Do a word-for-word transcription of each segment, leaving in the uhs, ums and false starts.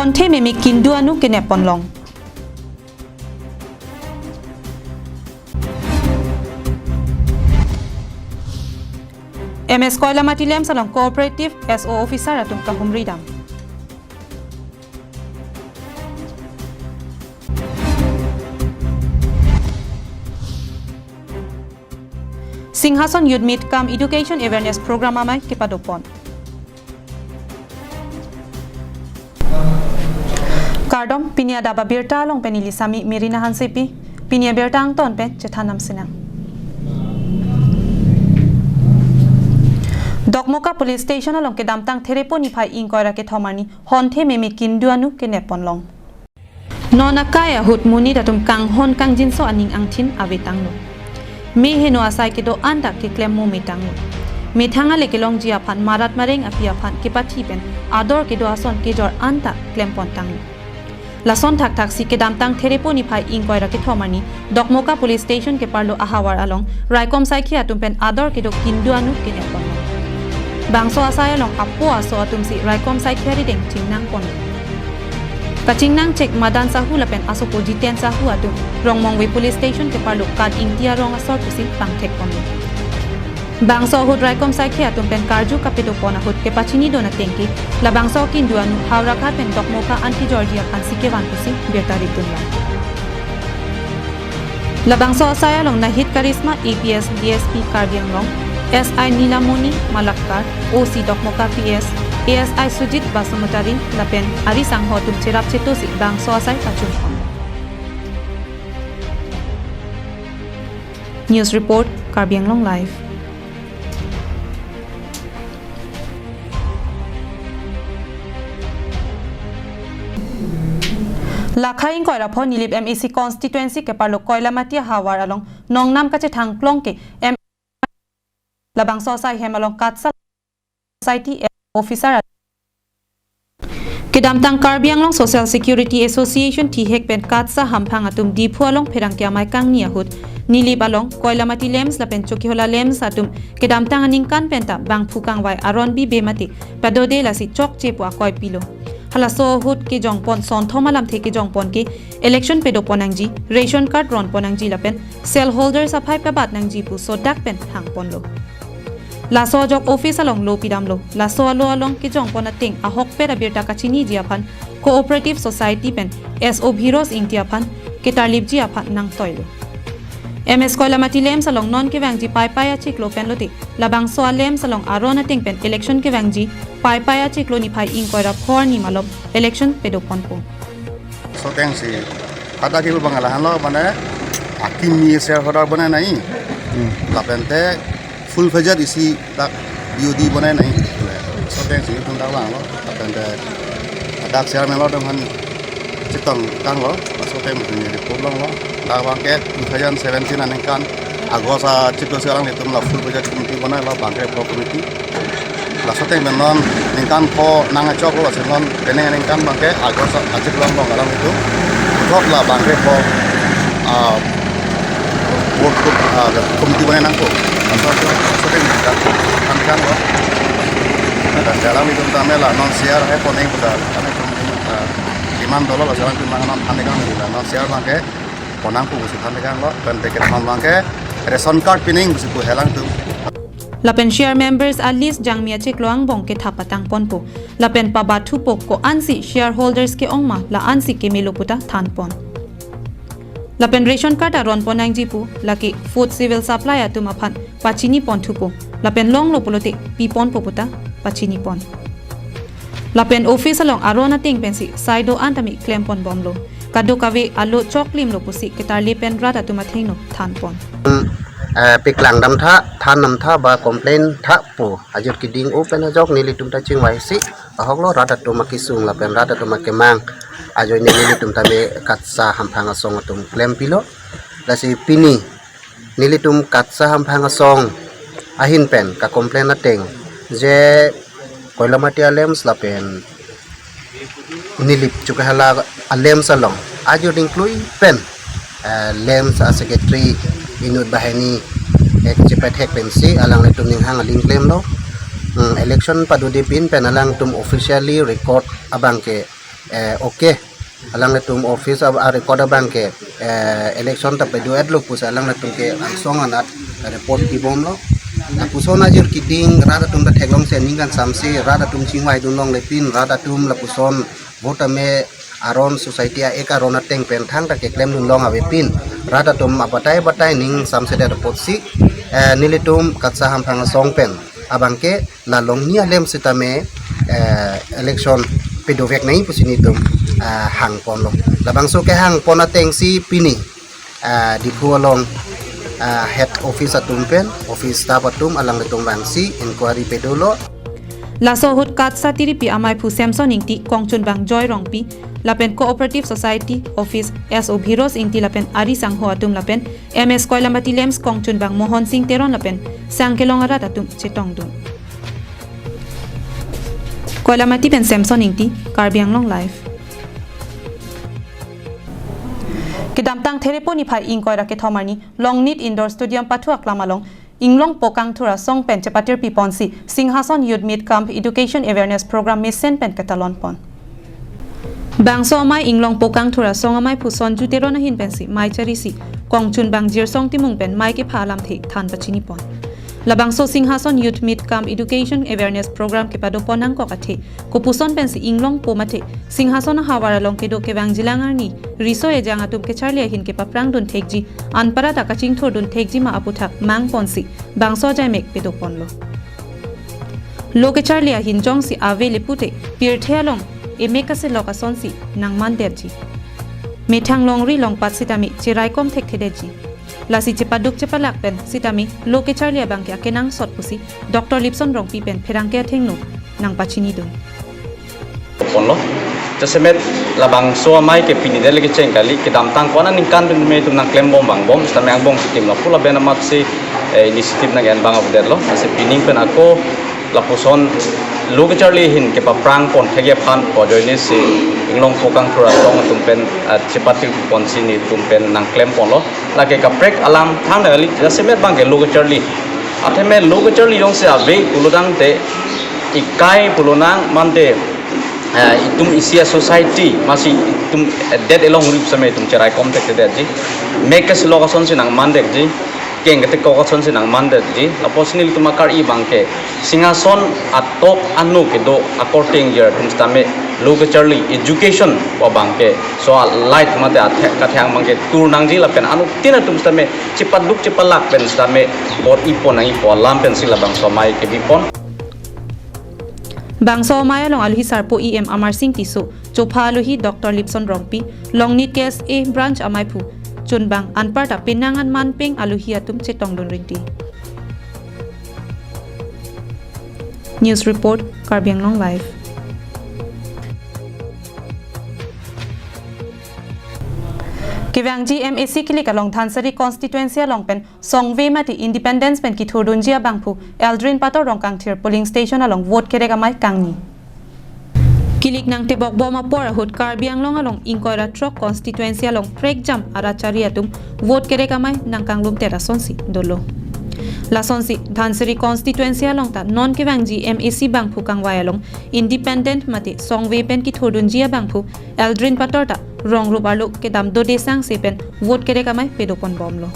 Honthe meme kindu anu kenep ponlong. M S Koilamati LAMPS along cooperative S O officer atum kahumri dam. Singhason Youth Meet cum Education Awareness Program amei kepadopon. Kardom, pini adap abirta along pen neli Sami Merina Hansepi, pini abirta angton pen chethan nam sinang. Dokmoka Police Station along kedamtang Therepo niphai ingkoi ra kethom arni honthe meme kindu anu kenep ponlong. Non akai ahut monit atum kanghon kangjinso aning angthin ave tanglo. Me heno asai kedo anta keklem mo me tanglo. Methang ale kelongji aphan marat mareng api aphan kepathi pen ador kedo ason kejor anta klem pon tanglo. Lason thakthak si kedamtang Therepo niphai ingkoi ra kethom arni Dokmoka Police Station keparlo ahavar along raikom saikhi atum pen ador kedo kindu anu kenep ponlo. Bangso asai along apo aso atum si raikom saikhi arideng chingnang ponlo. Kachingnang chek Madan Sahu lapen asopo Jiten Sahu atum Rongmongve Police Station keparlo Kat Ingti arong asor pusi pangthek ponlo. Bangso ahut raikom saikhi atum pen karju kapedo pon ahut kepachini don ateng ke, labangso kindu anu Howraghat pen Dokmoka an kejorji aphan si kevan pusi birta ridun lang. Labangso asai along Nahid Karisma, A P S D S P Karbi Anglong, S I Nilamoni Malakkar, O C Dokmoka P S, A S I Sujit Basumatary lapen ari sangho atum cherap cheto si bangso asai pachun pon. News report, Karbi Anglong Live. Lakhai ingkoi ra pho Nilip M A C constituency keparlo Koilamati ahavar along nongnam kachethang klong ke M labangso asai hem along KATSA society officer kedamtang Karbi Anglong Social Security Association thihek pen KATSA hamphang atum Diphu along pherangke amei kangni ahut Nilip along Koilamati LAMPS lapen Chokihola LAMPS atum kedamtang aningkan penta bangphu kangvai aron bibe mati padode lasi chokche pu akoi pilo. Halaso ahut kejong pon sonthom alamthe kejong pon ke election pedo pon nangji, ration card ron pon nangji lapen cell holders aphai pabat nangji pu sodak pen hang ponlo. Laso ajok office along lo pidamlo. Laso alo along kejong pon ateng ahokpet abirta kachiniji aphan Cooperative Society pen S O Bhiros Ingti aphan ketarlipji aphan nangtoilo. M S Koilamati LAMPS along non kevangji Paipai achiklo pen lote labangso a-LAMPS along aron ateng pen election kevangji Paipai achiklo niphai ingkoi ra pho arni malom election pedo ponpo. Soteng si pada ke bang lahan lo mane akimi shareholder bonai nai. Hmm. Lapen te full fledged isi dak B O D bonai nai. Soteng si pun dak lang lo. Lapen te dak chairman lo dong han chetong tanglo. Soteng mungkin report longlo. Dak bang ke two thousand seventeen aningkan August achiklo si alanglitum la full fledged committee bonailo bang ke pro committee. Laso ateng pen non ningkan pho nang achoklo, laso non penang aningkan bang ke August achiklo along alanglitum puthot la bang ke pho, ah, board ko, ah, committee bonai nangpo. Laso, laso ateng pen ningkan aningkan lo. Nah, dan alanglitum tame la non share hai pon nangpo ta, kami tum, ah, demand dolo, laso alanglitum non than ningkan lo, non share bang ke pon nangpo pusi than ningkan lo, pen te kethom bang ke ration card pi nang pusi pu alanglitum. Lapen share members a-list jangmi achiklo angbong kethap patang ponpo. Lapen pabat thupo ko-ansi shareholders ke-ong ma la-ansi kemelo puta than pon. Lapen ration card aron pon nangji pu lake food civil supply atum aphan pachini pon thupo. Lapen longlo pulote pi ponpo puta pachini pon. Lapen office along aron ateng pensi saido an tame klem pon bomlo. Kadokave alo choklimlo pusi ketarli pen rat atum athengno than pon. Eh, piklang dam tha, than dam tha ba complain tha pu ajut keding-o pen ajok nelitum ta chingvai si ahok lo, rat atum akesung lapen rat atum akemang ajoine nelitum tame KATSA hamphang asong atum klem pilo. Lasi pini nelitum KATSA hamphang asong ahin pen ka-complain ateng je Koilamati a-LAMPS lapen Nilip Chokihola a-LAMPS along ajut ingklui pen, eh, LAMPS a-secretary inut banghini ek chepethek pensi alanglitum ninghang aling klemlo. Hmm, election padode pin pen alangtum officially record abang ke eh, okay, alanglitum office a, a record abang ke, eh, election ta pedo-etlo pusi alanglitum ke angsong anat report pibomlo. Lapuson ajir keding rat atum ta theklongsi ningkan samse, rat atum chingvaidun longlepin, rat atum lapuson vote ame aron, society a-ek aron ateng pen thangta keklemdun long avepin, rat atum abatai batai ning samsedet apotsi, eh, nelitum KATSA hamphang asong pen abang ke la longni alem sitame, eh, election pedovek nangji pusi nelitum, eh, hangponlo. Labangso kehangpon atengsi pini, eh, Diphu along, eh, head office atum pen, office staff atum alanglitum vangsi inquiry pedolo. Laso ahut KATSA tiripi amaiphu Samson Ingti, kongchunbang Joy Rongpi, lapen Cooperative Society Office S O Bhiros Ingti lapen ari sangho atum lapen M S Koilamati LAMPS kongchunbang Mohon Sing Teron lapen sangkelong arat atum chetongdun. Koilamati pen Samson Ingti, Karbi Anglong Live. Kedamtang Therepo niphai ingkoi ra kethom arni Longnit Indoor Stadium pathu aklam along Inglongpo Kangthur asong pen chepatirpi ponsi Singhason Youth Meet Camp Education Awareness Program mesen pen ketalon pon. Bangso amei Inglongpo Kangthur asong amaiphu Sonju Teron ahin pensi mei charisi kongchunbang Jirsong Timung pen mei kepha alamthe than pachini pon. Labangso Singhason Youth Meet Camp Education Awareness Program kepado pon nangkok athe kopuson pensi Inglongpo mate Singhason ahavar along kedo kevangjilang arni riso ejang atum kecharli ahin kepaprangdun thekji, anparta kachingthurdun thekji ma aputhak mang ponsi bangso ajaimek pedo ponlo. Lo kecharli ahin jongsi ave le pute pirthe along emek kaselok asonsi nangmandetji. Methang longri longpat sitame cheraikom thekthedetji. Lasi chepaduk chepalak pen sitame lo kecharli abang ke akenangsot pusi Doctor Lipson Rongpi pen pherangke athengno nangpachinidun ponlo. Jasemet labangso amei ke pini det le kecheng kali, kedamtang ko-an aningkan pen me itum nangklembom vangbom, sitame angbong sitim lapu lapen amatsi, eh, initiative nang-en vang avedetlo. Lasi pining pen ako lapuson lo kecharli ahin kepaprang pon thekji aphan ko ajoinesi Inglongpo Kangthur asong atum pen, eh, chepatir ponsi nelitum pen nangklem ponlo. Lake kaprek alam thangnat kali, jasemet abang ke lo kecharli. Athema lo kecharli jongsi ave pulotangte ikai pulonang mante, eh, itum isi a-society masi itum, eh, det elong rip same itum cheraikom thekthedetji. Mek kaselok asonsi nangmandetji. Keng ketekok asonsi nangmandetji. Lapuson nelitum akar-i abang ke Singhason atok anu kedo akorte ingjir atum sitame lo kecharli education pu abang ke so a-light mate athe-, kathang abang ke tur nangji lapen anuttin atum sitame chepaduk chepalak pen sitame bor-i pon nangji pu alam pensi labangso amei kebi pon. Bangso amei along alohi sarpo E M Amarsing Tisso, chopha alohi Doctor Lipson Rongpi, Longnit K S A branch amaiphu chunbang anparta penang an manpeng alohi atum chetongdun rinti. News report, Karbi Anglong Live. Kevangji M A C kilik along Dhansiri constituency along pen songve mate independence pen kithurdunji abangphu Aldrin Pator Rongkangthir polling station along vote kerek amei kangni. Kilik nangtebok bom apor ahut Karbi Anglong along ingkoi ra throk constituency along prekjam arat chari atum vote kerek amei nangkanglumter asonsi dolo. Lasonsi Dhansiri constituency along ta non kevangji M A C bangphu kangvai along independent mate songve pen kithurdunji abangphu Aldrin Pator ta rong rup arlo kedam dode sangse pen vote kerek amei pedo pon bomlo.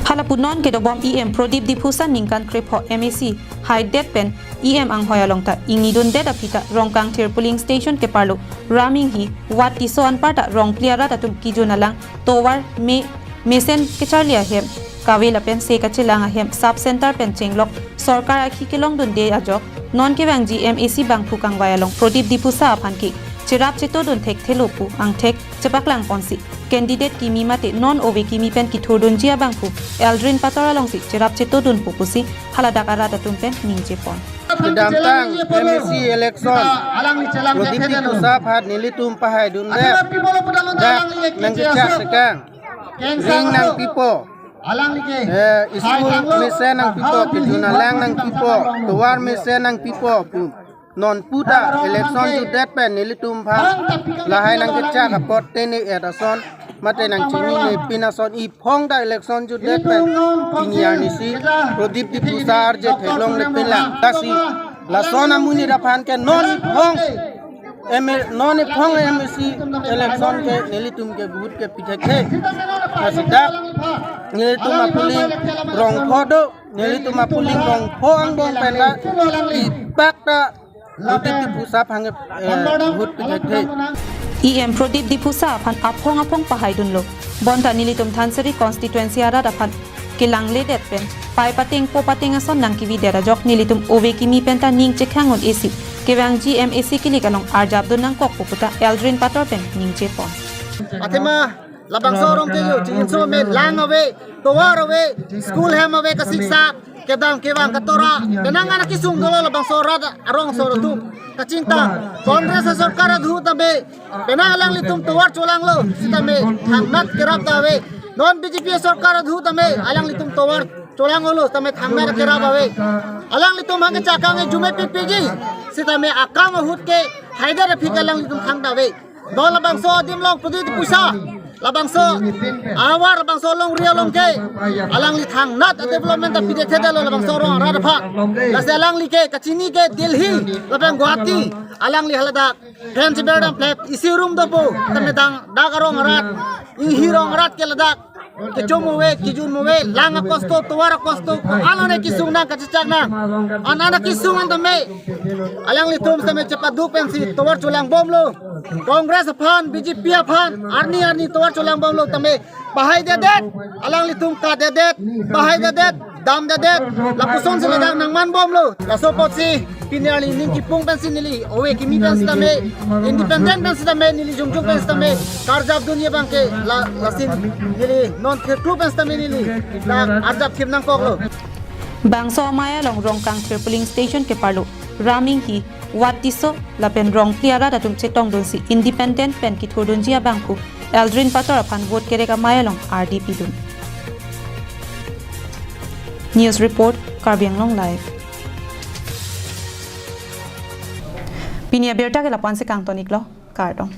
Hala pu non kedobom E M Prodip Diphusa ningkan krepho M A C haidet pen E M anghoi along ta ingnidundet aphi ta Rongkangthir polling station keparlo Raminghi, Wat Tisso anparta Rongpli arat atum kejun alang tovar me mesen kecharli ahem kave lapen se kachelang ahem sub center pen chenglok sorkar akhi kelongdunde ajok non kevangji M A C bangphu kangvai along Prodip Diphusa aphan ke cherap chetodun thekthelo pu angthek chepaklang ponsi candidate kimi mate non ove kimi pen kithurdunji abangphu Aldrin Pator alongsi cherap chetodunpo pusi haladak arat atum pen ningje pon. Kedamtang M A C election Prodip Diphusa aphan nelitum pahaidundet. Dak nangkechak sekang. Ring nangpipo. Eh, school mesen nangpipo, kejun alang nangpipo, tovar mesen nangpipo pu. Non puta election jutdet pen nelitum aphan lahai nangkechak apot tene et ason mate nangchinine pin ason iphong ta election jutdet pen pini arnisi Pradip Diphusa arje theklongle pinlang. Lasi lason amonit aphan ke non iphong M A, non iphong M A C election ke nelitum ke vote ke pithekthe. Lasi dak nelitum apolling rong pho do, nelitum apolling rong pho angbong pen ta ipak ta Pradip Diphusa aphan ke, eh, vote pithekthe. E M Pradip Diphusa aphan aphong aphong pahaidunlo. Bonta nelitum Dhansiri constituency arat aphan kelangledet pen pai pateng po pateng ason nangkevidet ajok nelitum ove kimi pen ta ning chekhang un-e si kevangji M A C kilik along arjapdun nangkokpo puta Eldrin Pator pen ningje pon. Athema labangso arong ke yo, chinso me lang ave, tovar ave, school hem ave, kasiksa, kedam kevang katora, penang ana kesung dolo labangso arat arongso atum. Kachingthang, Congress asorkar adhu tame, penang alanglitum tovar cholanglo, sitame thangnat kerap ta ave. Non B J P asorkar adhu tame, alanglitum tovar cholanglo, sitame thangnat kerap ave. Alanglitum hang kachakang e jume pikpikji, sitame akam ahut ke haidar aphi ke alanglitum thang ta ave. Non labangso adim along Pradip Diphusa, labangso ahavar labangso alongri along ke alangli thangnat development ta pithekthe detlo labangso arong arat aphan. Lasi alangli ke kachini ke Delhi lapen Guwahati, alangli haladak phen cheberdam flat isi room dopo, tame dang dak arong arat, inghi rong arat ke ladak kechom ave, kejun ave, lang akosto, tovar akosto, alone kesung nang, kachechak nang. An ana kesung an tame alanglitum tame chepaduk pensi tovar cholangbomlo. Congress aphan, B J P aphan, arni arni tovar cholangbomlo tame pahaidedet, alanglitum kadedet, pahaidedet, damdedet, lapuson si ladak nangmanbomlo. Laso apotsi pini arni ning kipung pensi neli ove kimi pen sitame, independent pen sitame, neli jongjong pen sitame karjapdunji abang ke la, lasi neli non thirklu pen sitame neli la arjap khim nangkoklo. Bangso amei along Rongkangthir polling station keparlo Raming hi Wat Tisso lapen Rongphli arat atum chetongdunsi independent pen kithurdunji abangphu Eldrin Pator aphan vote kerek amei along ardi pidun. News report, Karbi Anglong Live. Pini abirta ke lapu-an si kangton-iklo, kardom.